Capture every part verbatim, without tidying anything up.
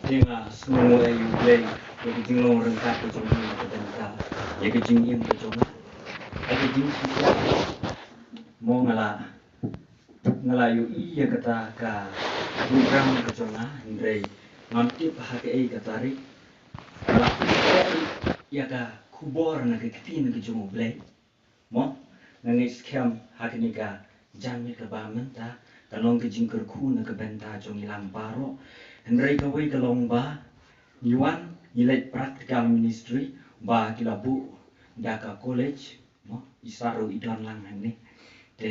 Te nga sngew ïa U Blei ïa ka jinglong ryngkat ka jong u na ka bynta ïa ka jingim ka jong nga. Ïa ka jingshisha mo nga la nga la ïohi ïa kata ka program ka jong nga, hynrei ngam tip ha kaei ka tarik. Nga la ïohi ïa ka khubor na ka ktien ka jong U Blei. Mo, nga ngeit skhem ha kane ka janmiet kaba mynta kan long ka jingkyrkhu na ka bynta jong ngi lang baroh. Hynrei kawei ka long ba ngi wan ngi leit practical ministry ba ki la buh da ka college, mo, i Saru i don lang hangne. Te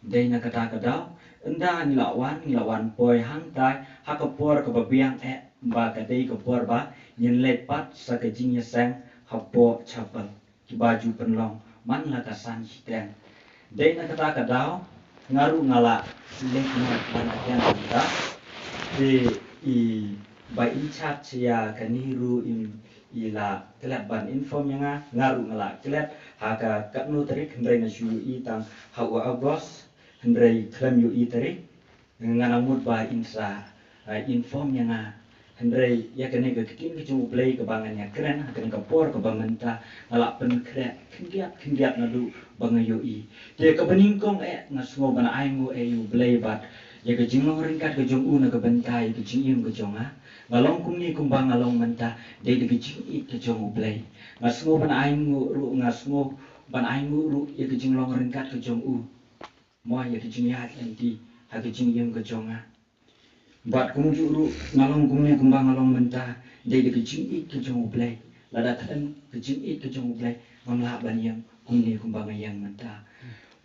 dei na kata ka daw ynda ngi la wan, ngi la wan poi hangtai ha ka por kaba biang eh ba ka dei ka por ba ngin leit pat sa ka jingïaseng hapoh chapel. Kiba ju pynlong man la ka san shiteng. Dei na kata ka daw nga ruh nga la leh noh ban ïa kata. Te i ba in charge ïa kane ruh i la klet ban inform ïa nga, nga ruh nga la klet ha ka katno tarik, hynrei nga shu ïohi tang ha u August, hynrei khlem ïohi tarik. Nga nang mut ba in sa, ah, inform ïa nga. Hynrei ïa kane ka ktien ka jong U Blei kaba ngan ïa kren ha kane ka por kaba mynta nga la pynkhreh khyndiat khyndiat naduh ba nga ïohi. Te kaba nyngkong eh nga sngew ban ainguh eh ïa U Blei bad ïa ka jinglong ryngkat ka jong u na ka bynta ïa ka jingim ka jong nga. Nga long kumne kumba nga long mynta dei da ka jingïeit ka jong U Blei. Nga sngew ban ainguh ruh, nga sngew ban ainguh ruh ïa ka jinglong ryngkat ka jong u. Mo, ïa ka jingïaid lynti ha ka jingim ka jong nga. Bad kumjuh ruh nga long kumne kumba nga long mynta dei da ka jingïeit ka jong U Blei. Lada khlem ka jingïeit ka jong U Blei ngam lah ban ïeng kumne kumba nga ïeng mynta.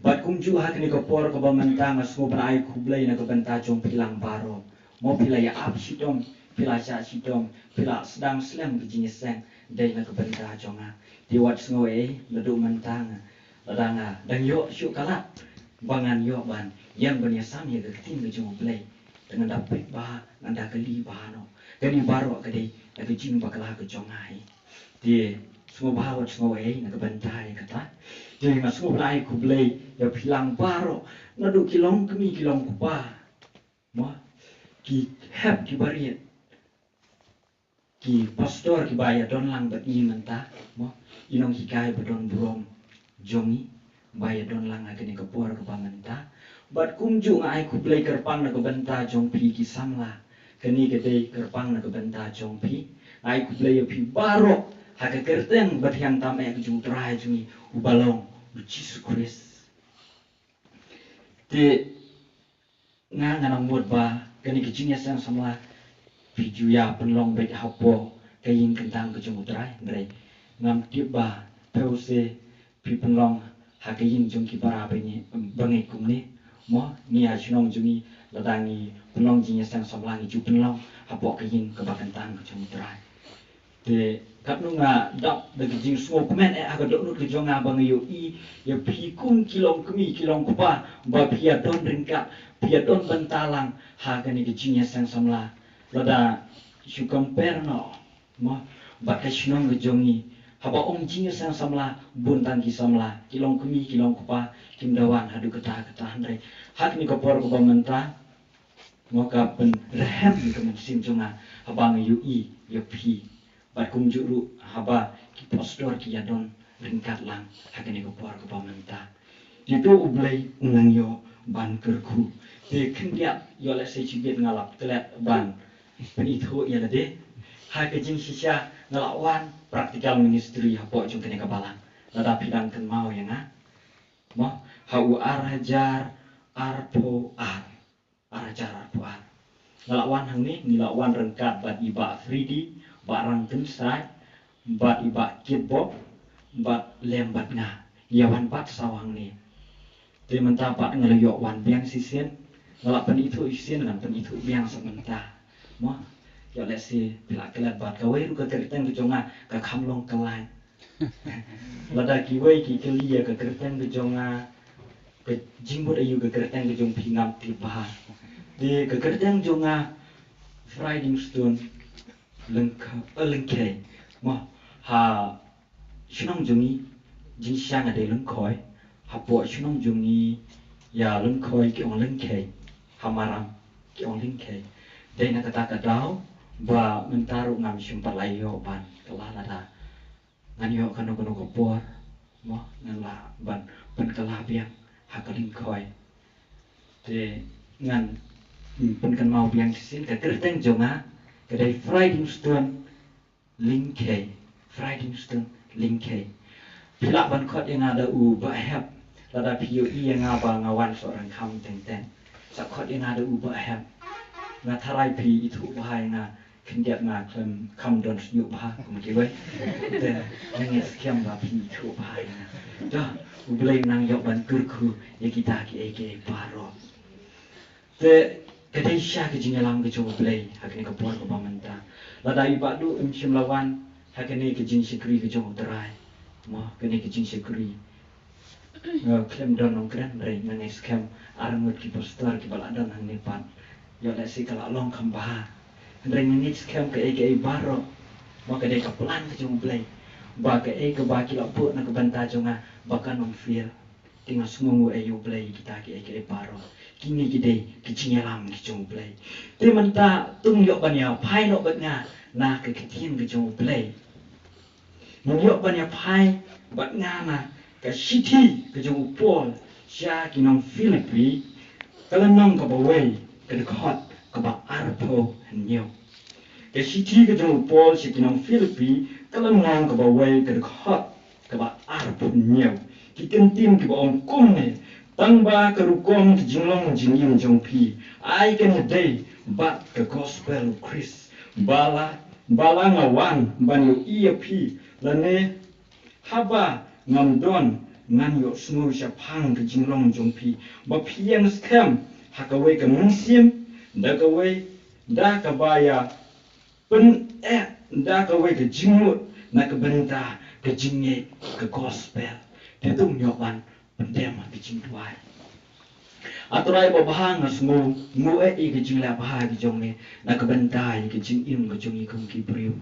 Bad kumjuh ha kane ka por kaba mynta nga sngew ban ai khublei na ka bynta jong phi lang baroh. Mo, phi la ïa ap shitom, phi la shah shitom, phi la sdang slem ka jingïaseng dei na ka bynta jong nga. Te wat sngew ei, naduh mynta nga lada nga dang ïoh shuh ka lad ba ngan ïoh ban ïeng ban ïasam ïa ka ktien ka jong U Blei, te ngan da peit bha, ngan da kylli bha noh. Kane baroh ka dei na ka jingbakla ka jong nga hi. Te sngewbha wat sngew ei na ka bynta ïa kata. Te nga sngew ban ai khublei ïa phi lang baroh, naduh ki longkmie ki longkpa, mo, ki hep ki bariat, ki pastor kiba ïa don lang bad ngi mynta, mo, i nonghikai ba don burom jong ngi ba ïa don lang ha kane ka por kaba mynta. Bad kumjuh nga ai khublei kyrpang na ka bynta jong phi ki samla. Kane ka dei kyrpang na ka bynta jong phi. Nga ai khublei ïa phi baroh ha ka kyrteng ba thiang tam eh ka jong U Trai jong ngi uba long U Jisu Khrist. Te nga, nga nang mut ba kane ka jingïaseng samla phi ju ïa pynlong beit hapoh ka ïing kyntang ka jong U Trai, hynrei ngam tip ba phi u se phi pynlong ha ka ïing jong ki para bangeit, bangeit kumne. Mo, ngi ha shnong jong ngi lada ngi pynlong jingïaseng samla ngi ju pynlong hapoh ka ïing kaba kyntang ka jong U Trai. Te katno nga dap da ka jingsngewkmen eh ha ka dohnud ka jong nga ba nga ïohi ïa phi kum ki longkmie ki longkpa ba phi ïa don ryngkat, phi ïa don bynta lang ha kane ka jingïaseng samla. Lada shu compare noh, mo, bad ka shnong ka jong ngi, haba ong jingïaseng samla bun tang ki samla, ki longkmie ki longkpa kim da wan haduh katta katta, hynrei ha kane ka por kaba mynta, mo, ka pynrhem ïa ka mynsiem jong nga haba nga ïohi ïa phi. Bad kumjuh ruh haba ki pastor ki ïa don ryngkat lang ha kane ka por kaba mynta. Te to U Blei un nang ïoh ban kyrkhu. Te khyndiat ïoh lehse shibit nga la klet ban pynithuh ïa lade. Ha ka jingshisha nga la wan practical ministry hapoh jong kane ka balang. Lada phi dang kynmaw ïa nga, mo, ha u ar hajar arphew ar. Ar hajar arphew ar. Nga la wan hangne, ngi la wan ryngkat bad i Bah Freddy, Bah Rangkynsai, bad i Bah Kitbok, bad Lem bad nga. Ngi ïa wan bad saw hangne. Te mynta pat nga la ïoh wan biang shisien, nga la pynithuh shisien, ngan pynithuh biang sa mynta. Mo, ïoh lehse phi la klet bad kawei ruh ka kyrteng ka jong nga ka kham long kyllaiñ. Lada kiwei ki kylli ïa ka kyrteng ka jong nga, ka jingbud aïu ka kyrteng ka jong phi, ngam tip bha. Te ka kyrteng jong nga Fridingstone Lyngkh-, eh, Lyngkhei. Mo, ha shnong jong ngi jingshisha nga dei Lyngkhoi. Hapoh shnong jong ngi ïa Lyngkhoi ki ong Lyngkhei. Ha Maram ki ong Lyngkhei. Dei na kata ka daw Ba mynta ruh ngam shym pat la ïoh ban kylla lada ngan ïoh kano kano ka por, mo, ngan lah ban pynkylla biang ha ka lyngkhoi. Te ngan pynkynmaw biang shisien ka kyrteng jong nga ka dei Fridingstone Lyngkhei. Fridingstone Lyngkhei. Phi lah ban khot ïa nga da u Bah Hep. Lada phi ïohi ïa nga ba nga wan soh Rangkham teng teng, sa khot ïa nga da u Bah Hep. Nga tharai phi ithuh bha ïa nga, khyndiat nga khlem kham don shñiuh bha kum kiwei. Te nga ngeit skhem ba phi ithuh bha ïa nga. Te U Blei un nang ïoh ban kyrkhu ïa kita kiei kiei baroh. Te ka dei shisha ka jingïalam ka jong U Blei ha kane ka por kaba mynta. Lada i Bah Duh im shym la wan ha kane ka jingshakri ka jong U Trai, mo, kane ka jingshakri, eh, khlem don nongkren, hynrei nga ngeit skhem ar ngut ki pastor kiba la don hangne pat, ïoh lehse ka la long kham bha. Hynrei nga ngeit skhem kaei kaei baroh, mo, ka dei ka plan ka jong U Blei, ba kaei kaba ki la buh na ka bynta jong nga ba kan ym fail. Te nga sngewnguh ïa U Blei kita kiei kiei baroh. Kine ki dei ki jingïalam ki jong U Blei. Te mynta to ngin ïoh ban ïa phai noh bad nga na ka ktien ka jong U Blei. Ngin ïoh ban ïa phai bad nga na ka shithi ka jong u Paul sha ki nong Philippi, ka lynnong kaba wei, ka dkhot kaba arphew hynñiew. Ka shithi ka jong u Paul sha ki nong Philippi, ka lynnong kaba wei, ka dkhot kaba arphew hynñiew. Ki kyntien kiba ong kumne: Tang ba ka rukom ka jinglong jingim jong phi, ai kan ïadei bad ka gospel u Khrist. Ba la, ba la nga wan ban ïohi ïa phi, lane haba ngam don ngan ïohsngew shaphang ka jinglong jong phi, ba phi ïeng skhem ha kawei ka mynsiem, da kawei, da kaba ïa pyneh da kawei ka jingmut na ka bynta ka jingngeit ka gospel. Te to ngin ïoh ban pyndem ha ka jingduwai. A Trai babha, nga sngewnguh ïa ka jingleh bha ka jong me na ka bynta ïa ka jingim ka jong ngi kum ki briew.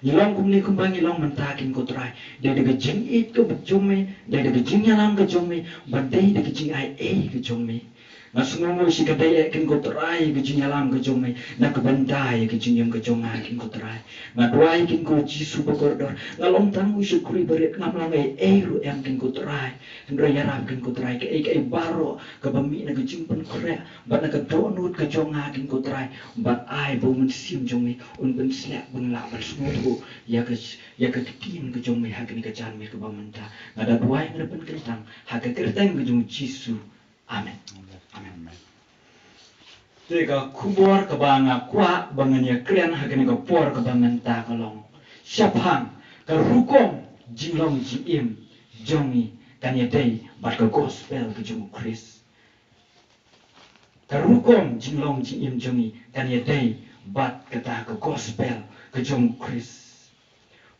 Ngi long kumne kumba ngi long mynta, ko Trai, dei da ka jingïeit ka jong me, dei da ka jingïalam ka jong me, bad dei da ka jingaiei ka jong me. Nga sngewnguh shikatdei, ko Trai, ïa ka jingïalam ka jong me na ka bynta ïa ka jingim ka jong nga, ko Trai. Nga duwai, ko Jisu bakordor, nga long tang u shakri barit, ngam long ei ei ruh em, ko Trai. Hynrei ïarap, ko Trai, kaei kaei baroh kaba mih na ka jingpynkhreh bad na ka dohnud ka jong nga, ko Trai, bad ai ba u Mynsiem jong me un pynsleh, ba ngan lah ban sngewthuh ïa ka, ïa ka ktien ka jong me ha kane ka janmiet kaba mynta. Nga da duwai, nga da pynkyntang ha ka kyrteng ka jong u Jisu. Amen. Amen. Te ka khubor kaba nga kwah ba ngan ïa kren ha kane ka por kaba mynta ka long shaphang ka rukom jinglong jingim jong ngi kan ïadei bad ka gospel ka jong u Khrist. Ka rukom jinglong jingim jong ngi kan ïadei bad kata ka gospel ka jong u Khrist.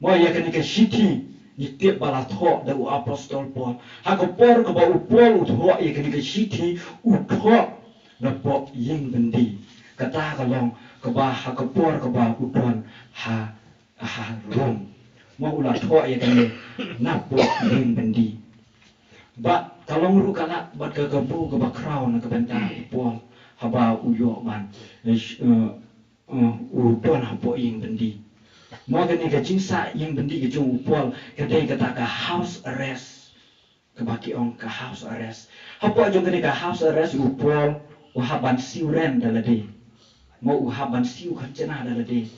Mo, ïa kane ka shithi ngi tip ba la thoh da u apostol Paul. Ha ka por kaba u Paul u thoh ïa kane ka shithi, u thoh napoh ïing byndi. Kata ka long kaba ha ka por kaba u don ha, ha Rom. Mo, u la thoh ïa kane napoh ïing byndi. Bad ka long ruh ka lad bad ka kabu kaba khraw na ka bynta u Paul haba u ïoh ban, eh, sh-, eh, eh, u don hapoh ïing byndi. Mo, kane ka jingsah ïing byndi ka jong u Paul ka dei kata ka house arrest. Kaba ki ong ka house arrest. Hapoh jong kane ka house arrest u Paul u hap ban siew rent da lade. Mo, u hap ban siew kynjana da lade.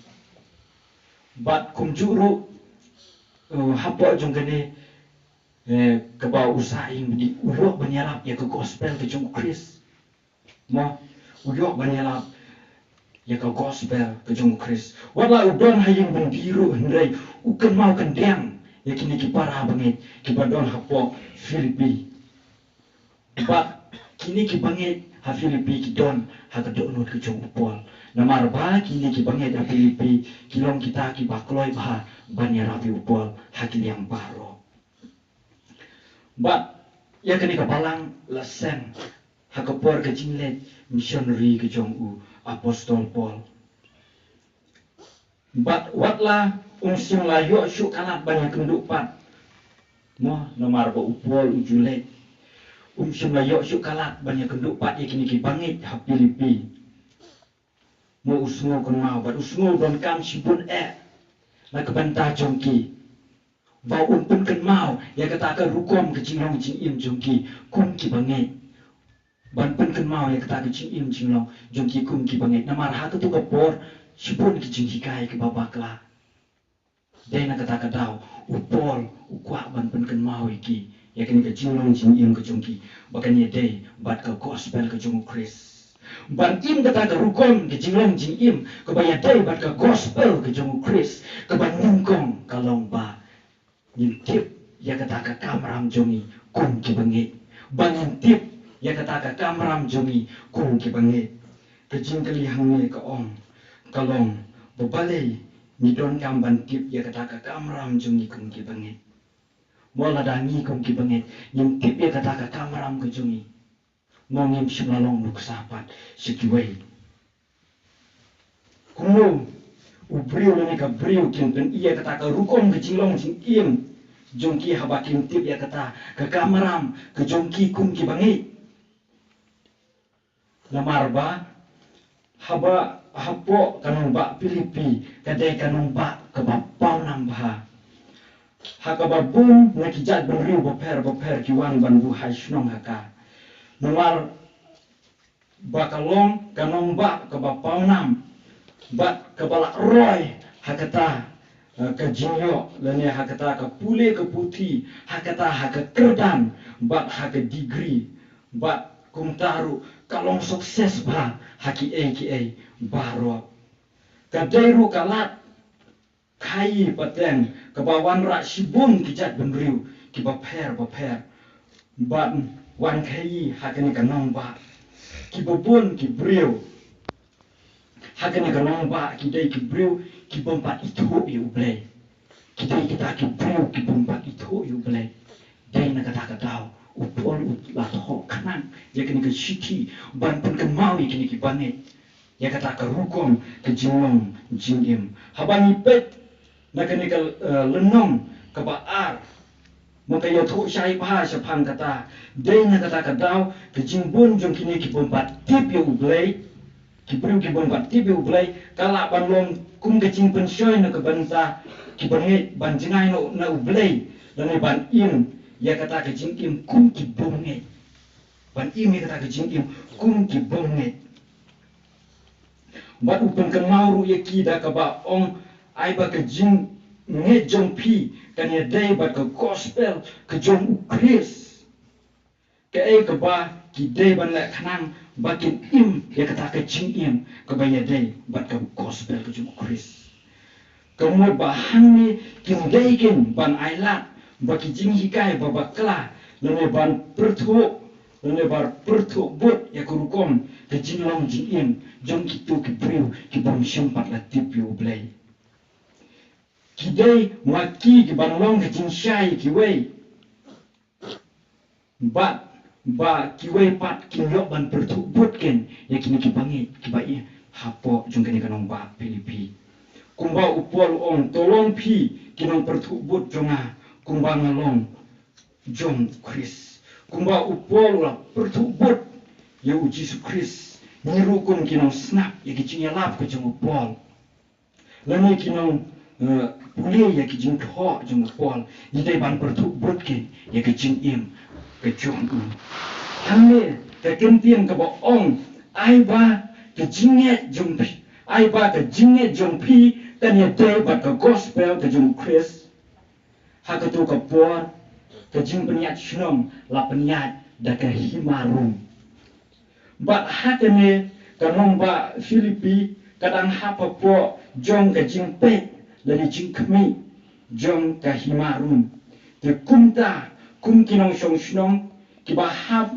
Bad kumjuh ruh, eh, hapoh jong kane, eh, kaba u sah ïing byndi, u ïoh ban ïarap ïa ka gospel ka jong u Khrist. Mo, u ïoh ban ïalap ïa ka gospel ka jong u Khrist. Wat la u don ha ïing byndi ruh, hynrei u kynmaw kyndiang ïa kine ki para bangeit kiba don hapoh Philippi. Bad kine ki bangeit ha Philippi ki don ha ka dohnud ka jong u Paul. Namar ba kine ki bangeit ha Philippi ki long kita kiba kloi bha ban ïarap ïa u Paul ha ki liang baroh. Bad ïa kane ka balang la seng ha ka por ka jingleit missionary ka jong u apostol Paul. Bad wat la um shym la ïoh shuh ka lad ban ïakynduh pat. Mo, namar ba u Paul u ju leit. Um shym la ïoh shuh ka lad ban ïakynduh pat ïa kine ki bangeit ha Philippi. Mo u sngew kynmaw bad u sngew donkam shibun eh na ka bynta jong ki. Ba un pynkynmaw ïa kata ka rukom ka jinglong jingim jong ki kum ki bangeit. Ban pynkynmaw ïa kata ka jingim jinglong jong ki kum ki bangeit. Namar ha kato ka por shibun ki jinghikai kiba bakla. Dei na kata ka daw u Paul u kwah ban pynkynmaw ïa ki ïa kane ka jinglong jingim ka jong ki ba kan ïadei bad ka gospel ka jong u Khrist. Ban im kata ka rukom ka jinglong jingim kaba ïadei bad ka gospel ka jong u Khrist, kaba nyngkong ka long ba ngin tip ïa kata ka kamram jong ngi kum ki bangeit. Ba ngin tip ïa kata ka kamram jong ngi kum ki bangeit. Ka jingkylli hangne ka ong, ka long, ba balei ngi donkam ban tip ïa kata ka kamram jong ngi kum ki bangeit? Mo lada ngi kum ki bangeit ngim tip ïa kata ka kamram ka jong ngi, mo ngim shym la long nuksa pat sha kiwei. Kumno u briew lane ka briew kin pyni ïa kata ka rukom ka jinglong jingim jong ki haba kim tip ïa kata ka kamram ka jong ki kum ki bangeit? Namar ba haba hapoh ka nongbah Philippi ka dei ka nongbah kaba pawnam bha. Ha kaba bun na ki jaitbynriew bapher bapher ki wan ban buh hai shnong ha ka. Namar ba ka long ka nongbah kaba pawnam bad kaba la roi ha kata, eh, ka jingïoh lane ha kata ka pule ka puthi, ha kata ha ka kyrdan bad ha ka degree. Bad kumta ruh ka long success bha ha kiei kiei baroh. Ka dei ruh ka lad khaii pateng kaba wanrah shibun ki jaitbynriew kiba pher bapher ban wan khaii ha kane ka nongbah. Kiba bun ki briew ha kane ka nongbah ki dei ki briew ki bym pat ithuh ïa U Blei. Ki dei kita ki briew ki bym pat ithuh ïa U Blei. Dei na kata ka daw u Paul u la thoh khnang ïa kane ka shithi ban pynkynmaw ïa kine ki bangeit ïa kata ka rukom ka jinglong jingim. Haba ngi peit na kane ka, eh, lynnong kaba ar, mo ka ïathuh shai bha shaphang kata, dei na kata ka daw ka jingbun jong kine ki bym pat tip ïa U Blei, ki briew ki bym pat tip ïa U Blei ka lah ban long kum ka jingpynshoi na ka bynta ki bangeit ban jngai na, na U Blei lane ban im ïa kata ka jingim kum ki bymngeit. Ban im ïa kata ka jingim kum ki bymngeit. Bad u pynkynmaw ruh ïa ki da kaba ong, ai ba ka jingngeit jong phi kan ïadei bad ka gospel ka jong U Khrist. Kaei kaba ki dei ban leh khnang ba kin im ïa kata ka jingim kaba ïadei bad ka gospel ka jong U Khrist. Ka mut ba hangne kim dei kin ban ailad ba ki jinghikai ba bakla lane ban pyrthuh lane ban pyrthuh bud ïa ka rukom ka jinglong jingim jong kito ki briew ki bym shym pat la tip ïa U Blei. Ki dei ma ki ki ban long ka jingshai ïa kiwei. Bad ba kiwei pat kin ïoh ban pyrthuh bud kin ïa kine ki bangeit kiba ïa hapoh jong kane ka nongbah Philippi. Kumba u Paul u ong, to long phi ki nongpyrthuh bud jong nga kumba nga long jong U Khrist. Kumba u Paul u la pyrthuh bud ïa U Jisu Khrist, ngi ruh kum ki nongsngap ïa ki jingïalap ka jong u Paul. Lane ki nong, eh, pule ïa ki jingthoh jong u Paul, ngi dei ban pyrthuh bud kin ïa ka jingim ka jong u. Hangne ka kyntien kaba ong, ai ba ka jingngeit jong phi, ai ba ka jingngeit jong phi kan ïadei bad ka gospel ka jong U Khrist. Ha kato ka por ka jingpynïaid shnong la pynïaid da ka hima Rom. Bad ha kane ka nongbah Philippi ka dang hap hapoh jong ka jingpeit lane jingkhmih jong ka hima Rom. Te kumta kum ki nongshong shnong kiba hap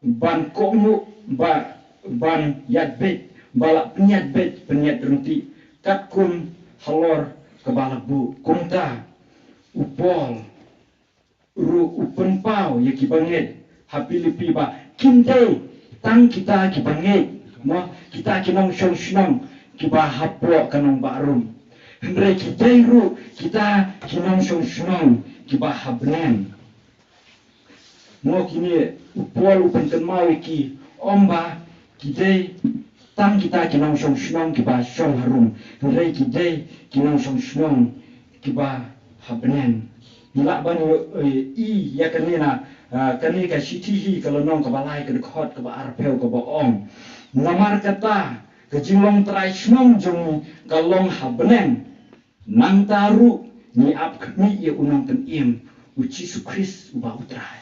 ban kohnguh ba ban ïaid beit ba la pynïaid beit pynïaid ryntih katkum halor kaba la buh. Kumta u Paul ruh u pynpaw ïa ki bangeit ha Philippi ba kim dei tang kita ki bangeit, mo, kita ki nongshong shnong kiba hapoh ka nongbah Rom, hynrei ki dei ruh kita ki nongshong shnong kiba ha bneng. Mo kine u Paul u pynkynmaw ïa ki, ym ba ki dei tang kita ki nongshong shnong kiba shong harum, hynrei ki dei ki nongshong shnong kiba ha bneng. Ngi lah ban ïoh, eh, i ïa kane na, ah, kane ka shithi hi ka lynnong kaba lai ka dkhot kaba arphew kaba ong. Namar kata ka jinglong trai shnong jong ngi ka long ha bneng. Nangta ruh ngi ap khmih ïa u nongpynim, u Jisu Khrist uba u Trai.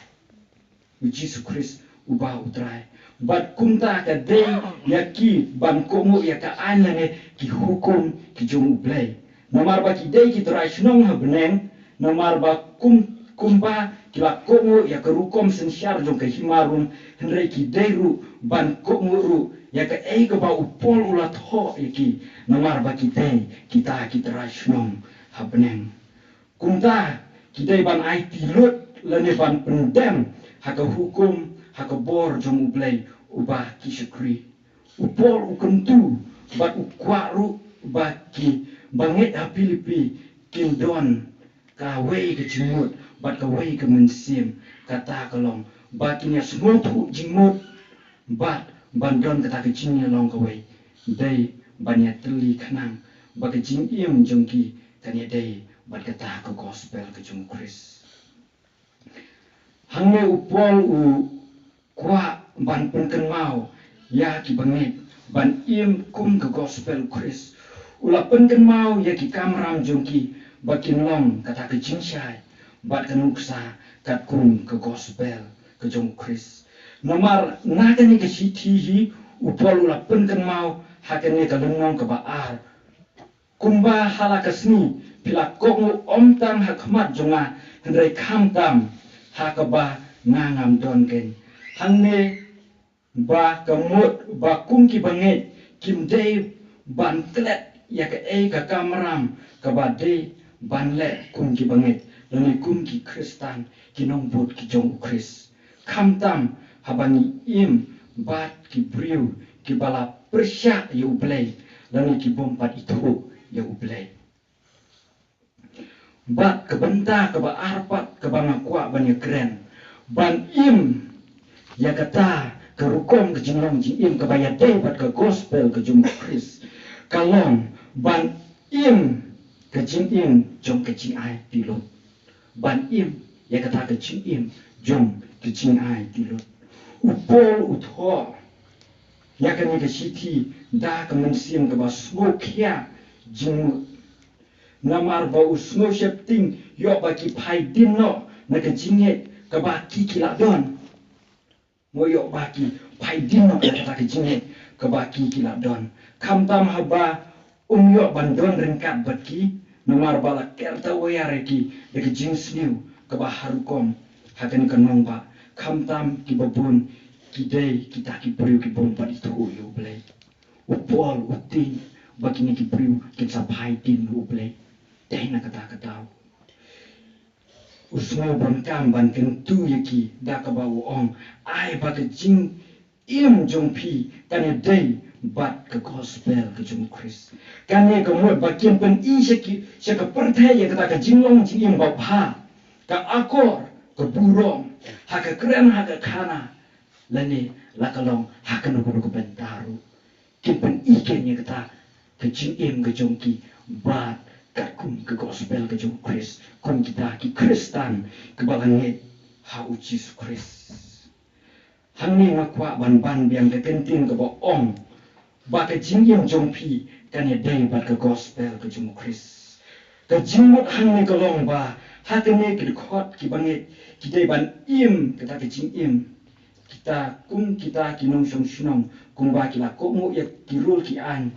U Jisu Khrist uba u Trai. Bad kumta ka dei ïa ki ban kohnguh ïa ka aiñ lane ki hukum ki jong U Blei. Namar ba ki dei ki trai shnong ha bneng, namar ba kum, kumba ki la kohnguh ïa ka rukom synshar jong ka hima rum, hynrei ki dei ruh ban kohnguh ruh ïa kaei kaba u Paul u la thoh ïa ki, namar ba ki dei kita ki trai shnong ha bneng. Kumta ki dei ban aiti lut lane ban pyndem ha ka hukum, ha ka bor jong U Blei uba ki shakri. U Paul u kyntu bad u kwah ruh ba ki bangeit ha Philippi kin don kawei ka jingmut bad kawei ka mynsiem, kata ka long ba kin ïa sngewthuh jingmut bad ban don kata ka jingïalong kawei. Dei ban ïa tylli khnang ba ka jingim jong ki kan ïadei bad kata ka gospel ka jong U Khrist. Hangne u Paul u kwah ban pynkynmaw ïa ki bangeit ban im kum ka gospel U Khrist. U la pynkynmaw ïa ki kamram jong ki ba kin long kata ka jingshai bad ka nuksa katkum ka gospel ka jong U Khrist. Namar na kane ka shithi hi u Paul u la pynkynmaw ha kane ka lynnong kaba ar. Kumba ha la ka sngi phi la kohnguh ym tang ha khmat jong nga, hynrei khamtam ha kaba nga ngam don kein. Hangne ba ka mut ba kum ki bangeit kim dei ban klet ïa kaei ka kamram kaba dei ban leh kum ki bangeit, lane kum ki Khristan ki nongbud ki jong U Khrist. Khamtam haba ngi im bad ki briew kiba la pyrshah ïa U Blei, lane ki bym pat ithuh ïa U Blei. Bad ka bynta kaba ar pat kaba nga kwah ban ïa kren ban im ïa kata ka rukom ka jinglong jingim kaba ïadei bad ka gospel ka jong U Khrist ka long ban im ka jingim jong ka jingai phi lut. Ban im ïa kata ka jingim jong ka jingai phi lut. U Paul u thoh ïa kane ka shithi da ka mynsiem kaba sngewkhia jingmut. Namar ba u sngew sheptieng ïoh ba ki phai dien noh na ka jingngeit kaba ki ki la don. Mo ïoh ba ki phai dien noh na kata ka jingngeit kaba ki ki la don. Khamtam haba um ïoh ban don ryngkat bad ki, namar ba la ker tawei ïa ki da ka jingsniew kaba ha rukom ha kane ka nongbah. Khamtam kiba bun ki dei kita ki briew ki bym pat ithuh ïa U Blei. U Paul u tieng ba kine ki briew kin sa phai dien na U Blei. Dei na kata ka daw u sngew ban kam ban kyntu ïa ki da kaba u ong, ai ba ka jingim jong phi kan ïadei bad ka gospel ka jong U Khrist. Kane ka mut ba kin pyni sha ki, sha ka pyrthei ïa kata ka jinglong jingim babha, ka akor, ka burom ha ka kren, ha ka khana, lane la ka long ha kano kano ka bynta ruh. Kin pyni kein ïa kata ka jingim ka jong ki bad katkum ka gospel ka jong U Khrist kum kita ki Khristan kiba la ngeit ha U Jisu Khrist. Hangne nga kwah ban ban biang ka kyntien kaba ong ba ka jingim jong phi kan ïadei bad ka gospel ka jong U Khrist. Ka jingmut hangne ka long ba ha kane ka dkhot ki bangeit ki dei ban im kata ka jingim. Kita kum kita ki nongshong shnong kumba ki la kohnguh ïa ki rul ki aiñ,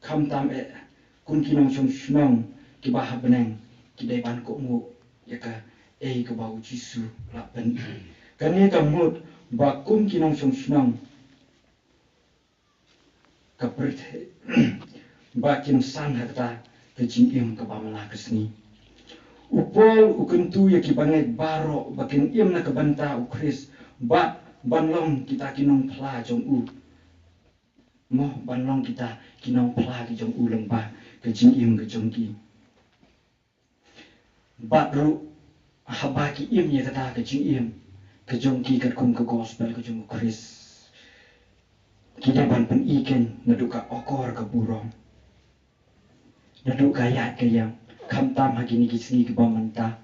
khamtam eh kum ki nongshong shnong kiba ha bneng ki dei ban kohnguh ïa kaei kaba U Jisu u la pyni. Kane ka mut ba kum ki nongshong shnong ka pyrthei ba kin san ha kata ka jingim kaba man la ka sngi. U Paul u kyntu ïa ki bangeit baroh ba kin im na ka bynta U Khrist bad ban long kita ki nongphla jong u. Mo ban long kita ki nongphla ki jong u lyngba ka jingim ka jong ki. Bad ruh haba ki im ïa kata ka jingim ka jong ki katkum ka gospel ka jong U Khrist, Ki dei ban pyni kein naduh ka okor ka burom, naduh ka ïaid ka ïeng, khamtam ha kine ki sngi kiba mynta.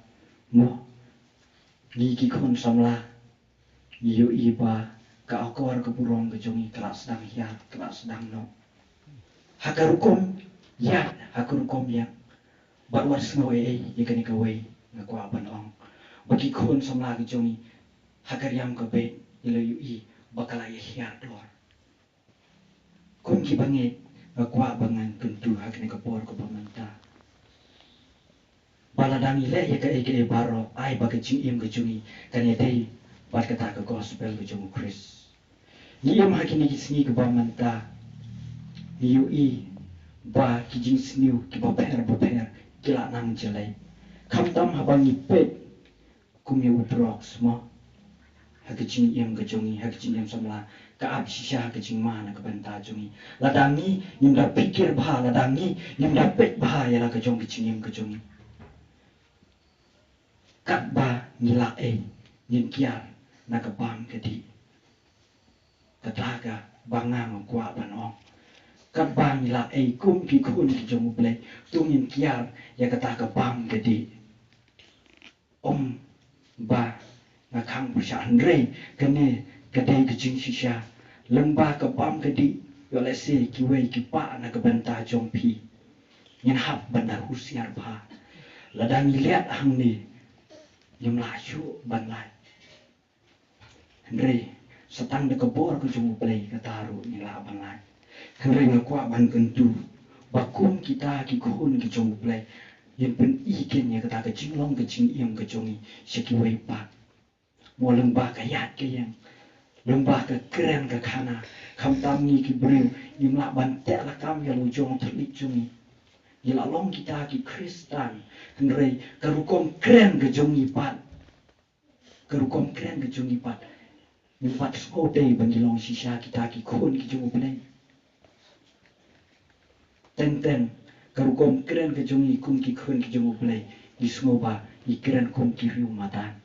Mo, ngi ki khun samla, ngi ïohi ba ka okor ka burom ka jong ngi ka la sdang hiar, ka la sdang noh. Ha ka rukom ïaid, ha ka rukom ïeng, bad wat sngew ei ei ïa kane kawei, nga kwah ban ong ba ki khun samla ka jong ngi, ha ka riam ka beit ngi la ïohi ba ka la ïa hiar dor. Kum ki bangeit, nga kwah ba ngan kyntu ha kane ka por kaba mynta ba lada ngi leh ïa kaei kaei baroh, ai ba ka jingim ka jong ngi kan ïadei bad kata ka gospel ka jong u Khrist. Ngi im ha kine ki sngi kiba mynta, ngi ïohi ba ki jingsniew kiba pher bapher ki la nang jlei. Khamtam haba ngi peit kum ïa u drugs mo, ha ka jingim ka jong ngi, ha ka jingim samla, ka ap shisha ha ka jingma na ka bynta jong ngi. Lada ngi ngim da phikir bha, lada ngi ngim da peit bha ïa la ka jong ka jingim ka jong ngi, katba ngi la ei, ngin kiar na ka bam ka dih. Kata kaba nga kwah ban ong, katba ngi la ei kum ki khun ki jong U Blei, to ngin kiar ïa kata ka bam ka dih. Ym ba nga khang pyrshah, hynrei kane ka dei ka jingshisha. Lyngba ka bam ka dih, ïoh lehse kiwei ki pah na ka bynta jong phi. Ngin hap ban da husiar bha. Lada ngi leh hangne, ngim lah shuh ban lait. Hynrei sa tang da ka bor ka jong U Blei, kata ruh ngi lah ban lait. Hynrei nga kwah ban kyntu ba kum kita ki khun ki jong U Blei, ngin pyni kein ïa kata ka jinglong ka jingim ka jong ngi sha kiwei pat. Mo, lyngba ka ïaid ka ïeng, lyngba ka kren ka khana, khamtam ngi ki briew ngim lah ban teh lakam ïa la u jong thylliej jong ngi. Ngi la long kita ki Khristan, hynrei ka rukom kren ka jong ngi pat, ka rukom kren ka jong ngi pat, ngim pat sngewthuh ba ngi long shisha kita ki khun ki jong U Blei. Teng teng ka rukom kren ka jong ngi kum ki khun ki jong U Blei, ngi sngew ba ngi kren kum ki riew madan.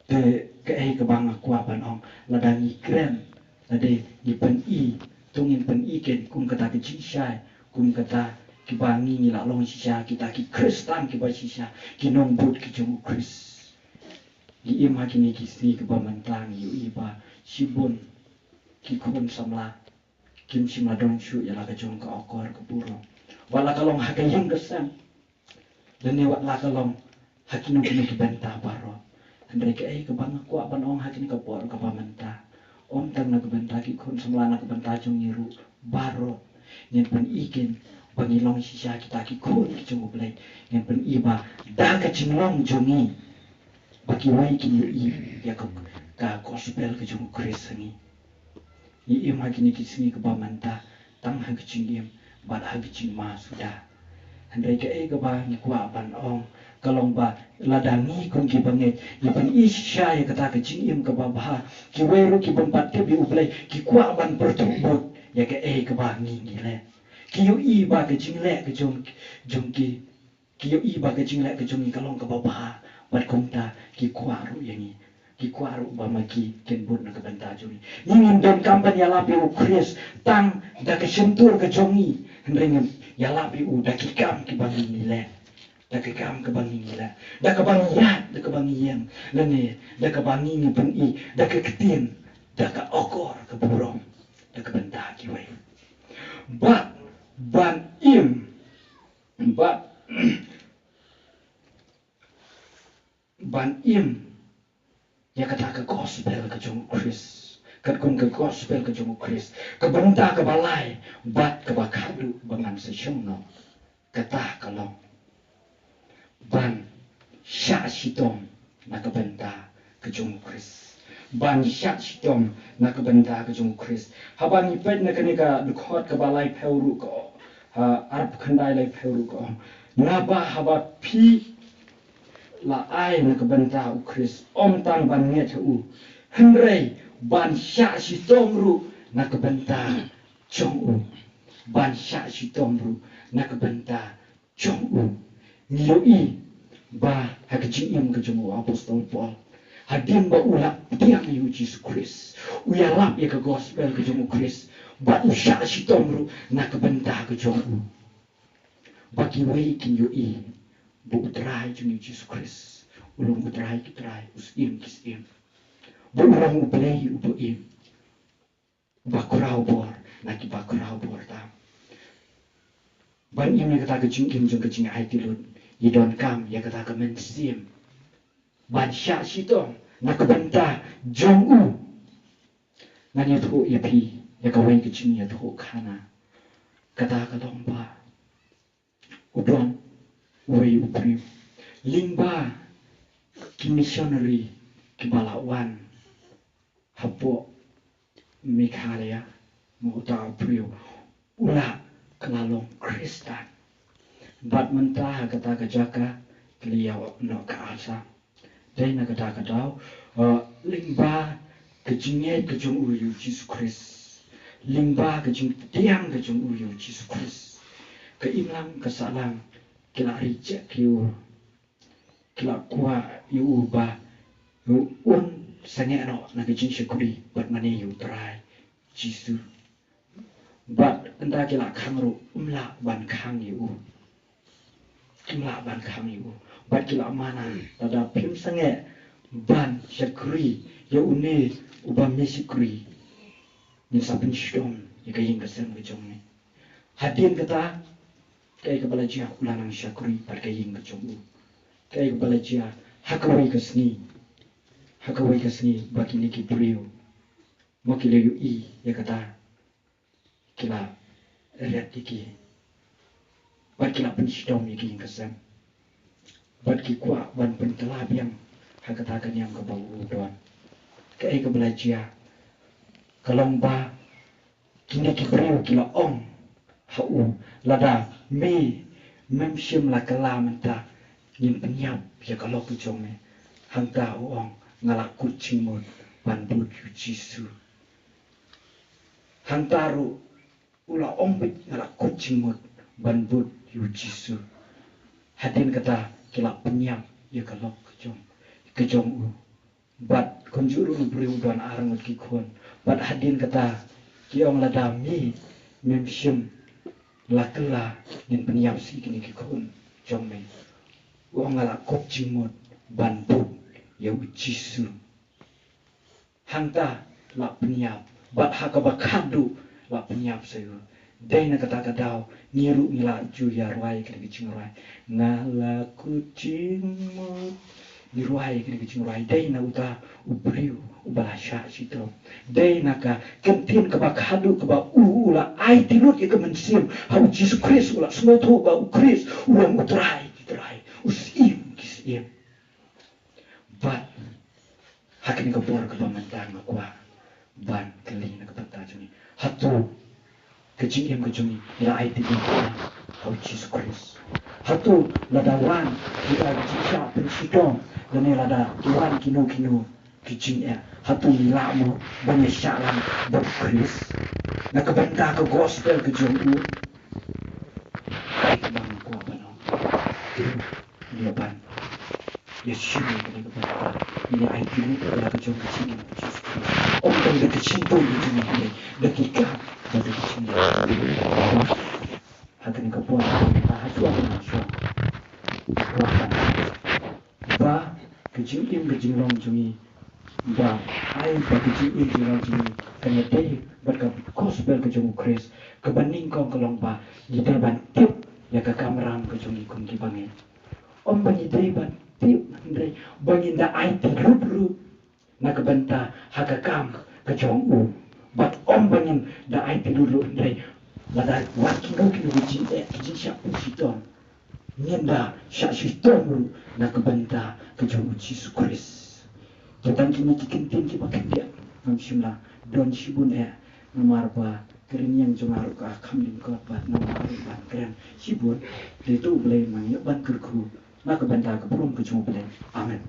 Te kaei kaba nga kwah ban ong, lada ngi kren, lada ngi pyni, to ngin pyni kein kum kata ka jingshai, kum kata kiba ngi, ngi la long shisha kita ki Khristan kiba shisha, ki nongbud ki jong U Khrist. Ngi im ha kine ki sngi kiba mynta, ngi ïohi ba shibun ki khun samla kim shym la don shuh ïa la ka jong ka okor ka burom. Wat la ka long ha ka ïing ka sem, lane wat la ka long ha kino kino ki bynta baroh. Hynrei kaei kaba nga kwah ban ong ha kane ka por kaba mynta, ym tang na ka bynta ki khun samla, na ka bynta jong ngi ruh baroh, ngin pyni kein ba ngi long shisha kita ki khun ki jong U Blei. Ngin pyni ba da ka jinglong jong ngi, ba kiwei kin ïohi ïa ka, ka gospel ka jong U Khrist ha ngi. Ngi im ha kine ki sngi kiba mynta tang ha ka jingim bad ha ka jingma suda. Hynrei kaei kaba ngi kwah ban ong ka long ba lada ngi kum ki bangeit ngi pyni shisha ïa kata ka jingim kaba bha, kiwei ruh ki bym pat tip ïa U Blei ki kwah ban pyrthuh bud ïa kaei kaba ngi ngi leh. Ki ïohi ba ka jingleh ka jong, jong ki, ki ïohi ba ka jingleh ka jong ngi ka long kaba bha, bad kumta ki kwah ruh ïa ngi, ki kwah ruh ba ma ki kin bud na ka bynta jong ngi. Ngi ngim donkam ban ïalap ïa U Khrist tang da ka shyntur ka jong ngi, hynrei ngin ïalap ïa U da ki kam kiba ngi ngi leh, da ki kam kiba ngi ngi leh, da kaba ngi ïaid, da kaba ngi ïeng, lane da kaba ngi ngi pyni, da ka ktien, da ka okor ka burom na ka bynta kiwei. Bad ban im, bad ban im ïa kata ka gospel ka jong U Khrist, katkum ka gospel ka jong U Khrist, ka bynta kaba lai bad kaba khadduh ba ngan sa shong noh, kata ka long ban shah shitom na ka bynta ka jong U Khrist. Ban shah shitom na ka bynta ka jong U Khrist. Haba ngi peit na kane ka dkhot kaba laiphew ruh ka, ha, arphew khyndai laiphew ruh ka ong, naba haba phi la ai na ka bynta U Khrist, ym tang ban ngeit ha U, hynrei ban shah shitom ruh na ka bynta jong U. Ban shah shitom ruh na ka bynta jong U. Ngi ïohi ba ha ka jingim ka jong u Apostol Paul, Hadien ba u la pdiang ïa u Jisu Khrist, u ïalap ïa ka gospel ka jong u Khrist, bad u shah shitom ruh na ka bynta ka jong u. Ba kiwei kin ïohi ba u Trai jong ngi u Jisu Khrist u long u Trai ki trai, u Syiem ki syiem, ba u long u Blei uba im, uba khraw bor na kiba khraw bor tam. Ban im ïa kata ka jingim jong ka jingaiti lut, ngi donkam ïa kata ka mynsiem ban shah shitom na ka bynta jong u. Ngan ïathuh ïa phi ïa kawei ka jingïathuhkhana. Kata ka long ba u don uwei u briew lyngba ki missionary kiba la wan hapoh Meghalaya, ma uta u briew u la kylla long Khristan. Bad mynta ha kata ka jaka ki la ïa noh ka Assam. Dei na kata ka daw, eh, lyngba ka jingngeit ka jong u ïa u Jisu Khrist, lyngba ka jingpdiang ka jong u ïa u Jisu Khrist, ka imlang ka sahlang ki la reject ïa u, ki la kwah ïa u ba un sangeh noh na ka jingshakri bad mane ïa u Trai Jisu. Bad ynda ki la khang ruh, um lah ban khang ïa u. Um lah ban khang ïa u. Bad ki la mana, lada phim sangeh ban shakri ïa une uba me shakri, ngin sa pynshitom ïa ka ïing ka sem ka jong me. Hadien kata, kaei kaba la jia, u la nang shakri bad ka ïing ka jong u. Kaei kaba la jia, ha kawei ka sngi, ha kawei ka sngi ba kine ki briew, ma ki la ïohi ïa kata, ki la ret ïa ki, bad ki la pynshitom ïa ki ïing ka sem, bad ki kwah ban pynkylla biang ha kata ka niam kaba u don. Kaei kaba la jia, ka long ba kine ki briew ki la ong ha u, lada me mem shym la kylla mynta, ngin pynïap ïa ka lok ka jong me. Hangta u ong, nga la kut jingmut ban bud ïa u Jisu. Hangta ruh u la ong beit, nga la kut jingmut ban bud ïa u Jisu. Hadien kata ki la pynïap ïa ka lok ka jong, ka jong u. Bad kumjuh ruh u briew u don arngut ki khun. Bad hadien kata ki ong, lada me mem shym la kylla, ngin pynïap sha kine ki khun jong me. U ong, nga la kut jingmut ban bud ïa u Jisu. Hangta la pynïap, bad ha kaba khadduh la pynïap sha u. Dei na kata ka daw ngi ruh ngi la ju ïa rwai kane ka jingrwai, nga la kut jingmut. Ngi rwai kane ka jingrwai dei na uta u briew uba la shah shitom. Dei na ka kyntien kaba khadduh kaba u, u la aiti lut ïa ka mynsiem ha u Jisu Khrist, u la sngewthuh ba u Khrist u long u Trai ki trai, u Syiem ki syiem. Bad ha kane ka por kaba mynta nga kwah ban kylli na ka bynta jong ngi, hato ka jingim ka jong ngi la aiti lut ha u Jisu Khrist? Hato lada wan kita ki jingshah pynshitom, lane lada ki wan kino kino ki jingeh, hato ngi lah mo ban ïashah lang bad u Khrist na ka bynta ka gospel ka jong u? Kaei kaba nga kwah ban ong, ngi ïa ban ïa shu, ngi ïa ban ïa aiti lut ïa la ka jong ka jingim ka jong u Jisu Khrist. Ym tang da ka jingduwai ka jong ngi hynrei da ki kam bad da ka jingduwai. Ha kane ka por, ha shuwa ka nang shuwa, ba ka jingim ka jinglong jong ngi, ba ai ba ka jingim jinglong jong ngi kan ïadei bad ka gospel ka jong u Khrist. Kaba nyngkong ka long ba ngi dei ban tip ïa ka kamram ka jong ngi kum ki bangeit. Ym ba ngi dei ban tip hynrei ba ngin da aiti lut ruh na ka bynta ha ka kam ka jong u. Bad ym ba ngin da aiti lut ruh hynrei lada wan kino kino ki jingeh, ki jingshah pynshitom, ngin da shah shitom ruh na ka bynta ka jong u Jisu Khrist. Te tang kine ki kyntien kiba khyndiat, ngam shym la don shibun eh, namar ba ka rynïeng jong nga ruh ka kham lyngkot bad namar ba kren shibun, te to U Blei un ïa ban kyrkhu na ka bynta ka burom ka jong U Blei. Amen.